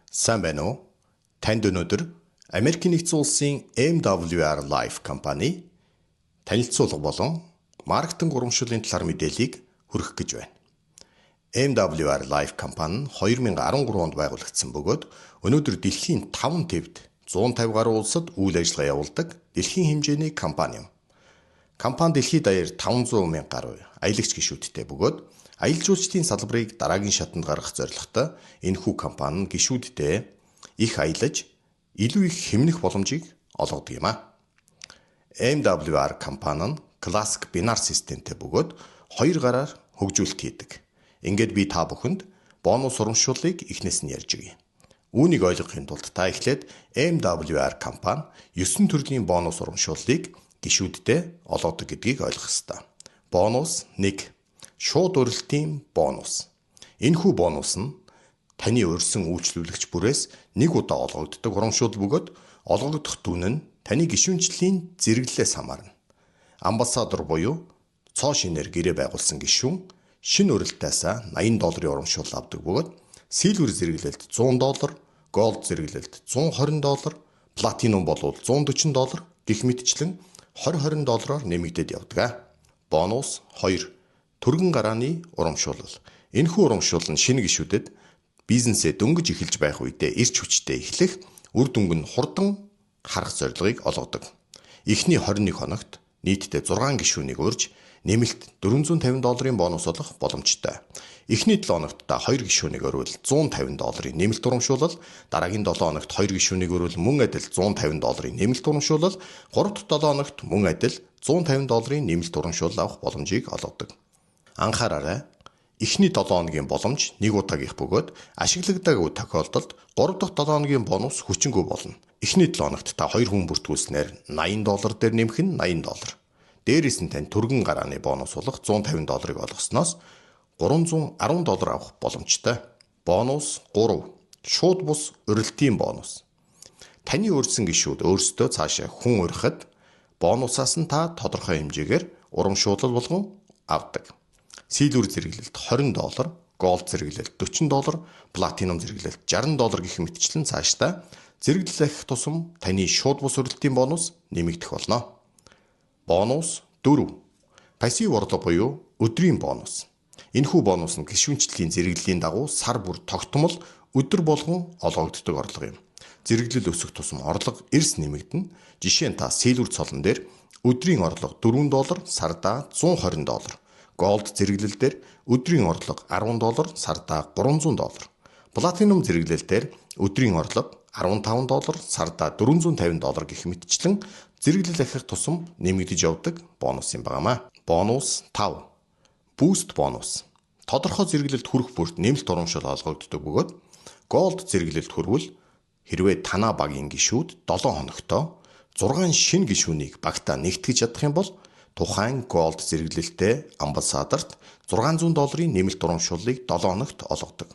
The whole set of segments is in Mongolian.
Сайн байна уу? Танд өнөөдөр Америкийн нэгдсэн улсын MWR Life компани танилцуулга болон маркетинг урамшууллын талаар мэдээллийг хүргэх гэж байна. MWR Life компани нь 2013 онд байгуулагдсан бөгөөд өнөөдөр дэлхийн 5 твд 150 гаруй улсад үйл ажиллагаа явуулдаг дэлхийн хэмжээний компани юм. Компани дэлхийд даяар 500 мянга гаруй аялагч гишүүдтэй бөгөөд аялал жуулчлалын салбарыг дараагийн шатанд гаргах зорилготой энэхүү компани нь гишүүддээ их аялаж илүү их хэмнэх боломжийг олгодог юм а. MWR компани нь классик бинар системтэй бөгөөд хоёр гараар хөгжүүлэлт хийдэг. Ингээд би та бүхэнд бонус урамшууллыг эхнээс нь ярьж өгье. Үүнийг ойлгохын тулд та эхлээд MWR компани 9 төрлийн бонус урамшууллыг гишүүддээ олгодог гэдгийг ойлгох ёстой. Бонус 1. Шууд урилтын бонус. Энэхүү бонус нь таны урьсан үйлчлүүлэгч бүрээс нэг удаа олгогддог урамшуул бөгөөд олгогдох дүн нь таны гишүүнчлэлийн зэрэглэлээс хамаарна. Амбассадор буюу цоо шинээр гэрээ байгуулсан гишүүн шинэ урилтаасаа 80 долларын урамшуул авдаг бөгөөд Silver зэрэглэлд 100 доллар, Gold зэрэглэлд 120 доллар, Platinum болвол 140 доллар гэх мэтчлэн 20-20 доллараар нэмэгдээд явдаг. Бонус 2. Түргэн гарааны урамшуулал. Энэхүү урамшуул нь шинэ гишүүдэд бизнесээ дөнгөж эхэлж байх үедээ эрч хүчтэй эхлэх, үр дүнг нь хурдан харах зорилгыг олгодог. Эхний 21 хоногт нийтдээ 6 гишүүнийг урьж нэмэлт 450 долларын бонус олох боломжтой. Эхний 7 хоногт та 2 гишүүнийг өрвөл 150 долларын нэмэлт урамшуулал, дараагийн 7 хоногт 2 гишүүнийг өрвөл мөн адил 150 долларын нэмэлт урамшуулал, 3 дахь 7 хоногт мөн адил 150 долларын нэмэлт урамшуулал авах боломжийг олгодог. Анхаараарай. Эхний 7 хоногийн боломж нэг удаагийнх бөгөөд ашиглагдаагүй тохиолдолд 3 дахь 7 хоногийн бонус хүчингүй болно. Эхний 7 хоногт та 2 хүн бүртгүүлснээр 80 доллар дээр нэмэх нь 80 доллар. Дээрээс нь тань түргэн гарааны бонус болох 150 долларыг олгосноос 310 доллар авах боломжтой. Бонус 3. Шууд бус урилтын бонус. Таны урьсан гишүүд өөрсдөө цаашаа хүн урихад бонусаас нь та тодорхой хэмжээгээр урамшуулал болгон авдаг. Silver зэрэглэлд 20 доллар, Gold зэрэглэлд 40 доллар, Platinum зэрэглэлд 60 доллар гэх мэтчлэн цаашдаа зэрэглэл ахих тусам таны шууд бус урилтын бонус нэмэгдэх болно. Бонус 4. Пассив орлого буюу өдрийн бонус. Энэхүү бонус нь гишүүнчлэлийн зэрэглэлийн дагуу сар бүр тогтмол өдөр болгон олгогддог орлого юм. Зэрэглэл өсөх тусам орлого эрс нэмэгдэнэ. Жишээ нь та Silver цолон дээр өдрийн орлого 4 доллар, сардаа 120 доллар. Gold зэрэглэл дээр өдрийн орлого 10 доллар, сардаа 300 доллар. Platinum зэрэглэл дээр өдрийн орлого 15 доллар, сардаа 450 доллар гэх мэтчлэн зэрэглэл ахих тусам нэмэгдэж явдаг бонус юм байнамаа. Бонус 5. Boost бонус. Тодорхой зэрэглэлд хүрэх бүрт нэмэлт урамшуул олгогддог бөгөөд Gold зэрэглэлд хүрвэл хэрвээ танаа багийн гишүүд 7 хоногтоо 6 шинэ гишүүнийг багтаа нэгтгэж чадах юм бол тухайн Gold зэрэглэлтэй амбассадорт 600 долларын нэмэлт урамшууллыг 7 хоногт олгодог.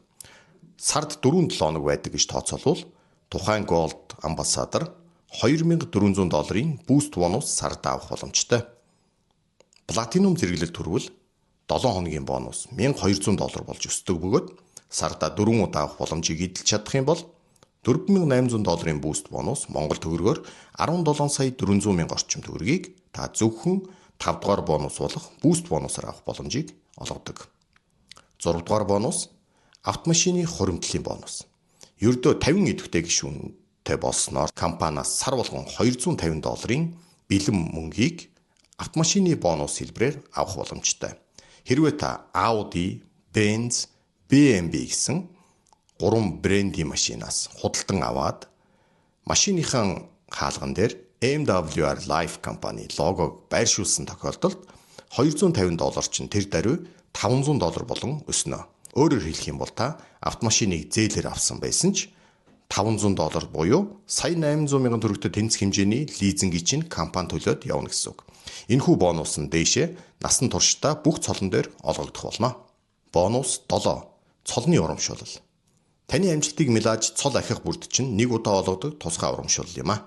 Сард 4-7 хоног байдаг гэж тооцоолвол тухайн Gold амбассадор 2400 долларын Boost бонус сард авах боломжтой. Platinum зэрэглэлд хүрвэл 7 хоногийн бонус 1200 доллар болж өсдөг бөгөөд сардаа 4 удаа авах боломжийг эдэлж чадах юм бол 4800 долларын Boost бонус Монгол төгрөгөөр 17 сая 400 мянга орчим төгрөгийг та зөвхөн 5 дугаар бонус болох Boost бонусаар авах боломжийг олгодог. 6 дугаар бонус автомашины хуримтлалын бонус. Ердөө 50 идэвхтэй гишүүнтэй болсноор компаниас сар болгон 250 долларын бэлэн мөнгийг автомашины бонус хэлбэрээр авах боломжтой. Хэрвээ та Audi, Benz, BMW гэсэн 3 брендийн машинаас худалдан аваад машиныхаа хаалган дээр MWR Life компани логог байршуулсан тохиолдолд 250 доллар чинь тэр даруй 500 доллар болон өснө. Өөрөөр хэлэх юм бол та автомашиныг зээлээр авсан байсан ч 500 доллар буюу сая 800 мянган төгрөгтэй тэнцэх хэмжээний лизингийг чинь компани төлөөд явна гэсэн үг. Энэхүү бонус нь дээшээ насан туршдаа бүх цолон дээр олгогдох болно. Бонус 7. Цолны урамшуулал. Таны амжилтыг мэлаж цол ахих бүрд чинь нэг удаа олгодог тусгай урамшуулал юм а.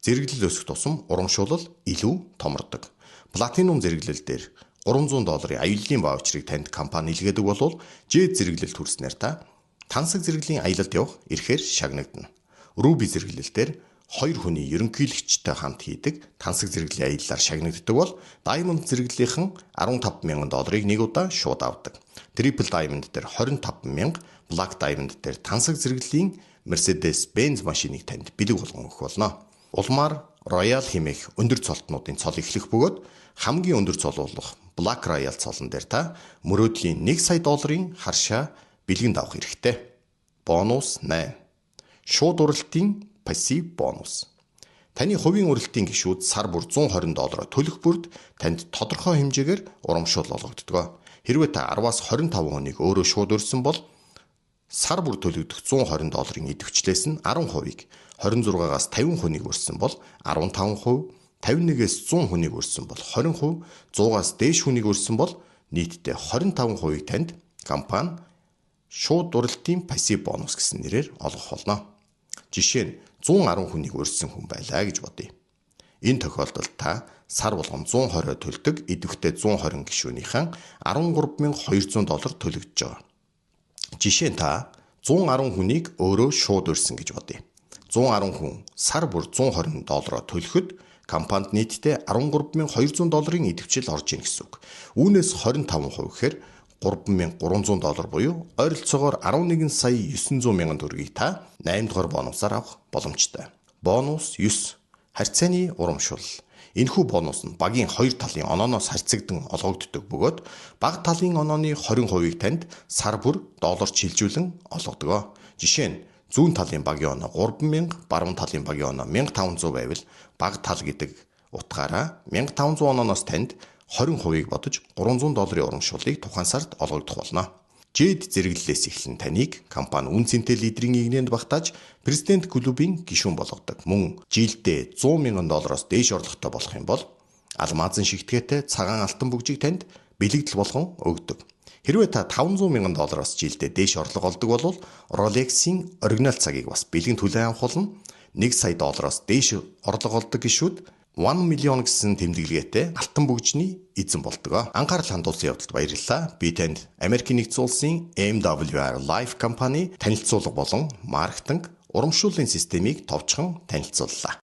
Зэрэглэл өсөх тусам урамшуулал илүү томордог. Platinum зэрэглэл дээр 300 долларын аяллаа ваучрыг танд компани илгээдэг болвол J зэрэглэлд хүрснээр та Тансаг зэрэглэлийн аялалд явах эрхээр шагнагдана. Ruby зэрэглэл дээр 2 хүний ерөнхийлөгчтэй хамт хийдэг тансаг зэрэглэлийн аяллаар шагнагддаг бол Diamond зэрэглэлийнхэн 15,000 долларыг нэг удаа шууд авдаг. Triple Diamond дээр 25,000, Black Diamond дээр тансаг зэрэглэлийн Mercedes-Benz машиныг танд бэлэг болгон өгөх болно. Улмаар Royal хэмээх өндөр цолтнуудын цол эхлэх бөгөөд хамгийн өндөр цол болох Black Royal цолон дээр та мөрөөдлийн 1 сая долларын харшаа бэлгэнд авах эрхтэй. Бонус 8. Шууд уралтын пассив бонус. Таны хувийн уралтын гишүүд сар бүр 120 доллараар төлөх бүрд танд тодорхой хэмжээгээр урамшуул олгогддог. Хэрвээ та 10-аас 25 хүнийг өөрөө шууд өрсөн бол сар бүр төлөгдөх 120 долларын идэвхжлээс нь 10%-ийг, 26-аас 50 хүнийг өрсөн бол 15%, 51-ээс 100 хүнийг өрсөн бол 20%, 100-аас дээш хүнийг өрсөн бол нийтдээ 25%-ийг танд компани шууд уралтын пассив бонус гэсэн нэрээр олгох болно. Жишээ нь 110 хүнийг урьсан хүн байлаа гэж бодъё. Энэ тохиолдолд та сар болгон 120 төлдөг идэвхтэй 120 гишүүнийхэн 13,200 доллар төлөгдөж байгаа. Жишээ нь та 110 хүнийг өөрөө шууд урьсан гэж бодъё. 110 хүн сар бүр 120 доллараар төлөхөд компанид нийтдээ 13,200 долларын идэвхжил орж ийн гэсэн үг. Үүнээс 25% гэхээр 3,300 доллар буюу ойролцоогоор 11 сая 900 мянган төгрөгийг та 8 дугаар бонусаар авах боломжтой. Бонус 9. Харьцааны урамшуул. Энэхүү бонус нь багийн хоёр талын онооноос харьцагдан олгогддог бөгөөд баг талын онооны 20%-ийг танд сар бүр доллар шилжүүлэн олгодог. Жишээ нь зүүн талын багийн оноо 3000, баруун талын багийн оноо 1500 байвал баг тал гэдэг утгаараа 1500 онооноос танд 20%-ийг бодож 300 долларын урамшууллыг тухайн сард олгогдох болно. Жэд зэрэглэлээс эхлэн таныг компани үн цэнтэй лидерийн игнэнд багтааж президент клубын гишүүн болгодог. Мөн жилдээ 100 мянган доллароос дээш орлоготой болох юм бол алмазын шигтгээтэй цагаан алтан бөгжийг танд бэлэгдэл болгон өгдөг. Хэрвээ та 500 мянган доллароос жилдээ дээш орлого олдог бол Rolex-ийн оригинал цагийг бас бэлгэн хүлээн авах болно. 1 сая доллароос дээш орлого олдог гишүүд 1 million гэсэн тэмдэглэгээтэй алтан бөгжний эзэн болдог. Анхаарал хандуулсан явдалд баярлалаа. Би танд Америкийн нэгдсэн улсын MWR Life Company танилцуулга болон маркетинг урамшууллын системийг товчхон танилцууллаа.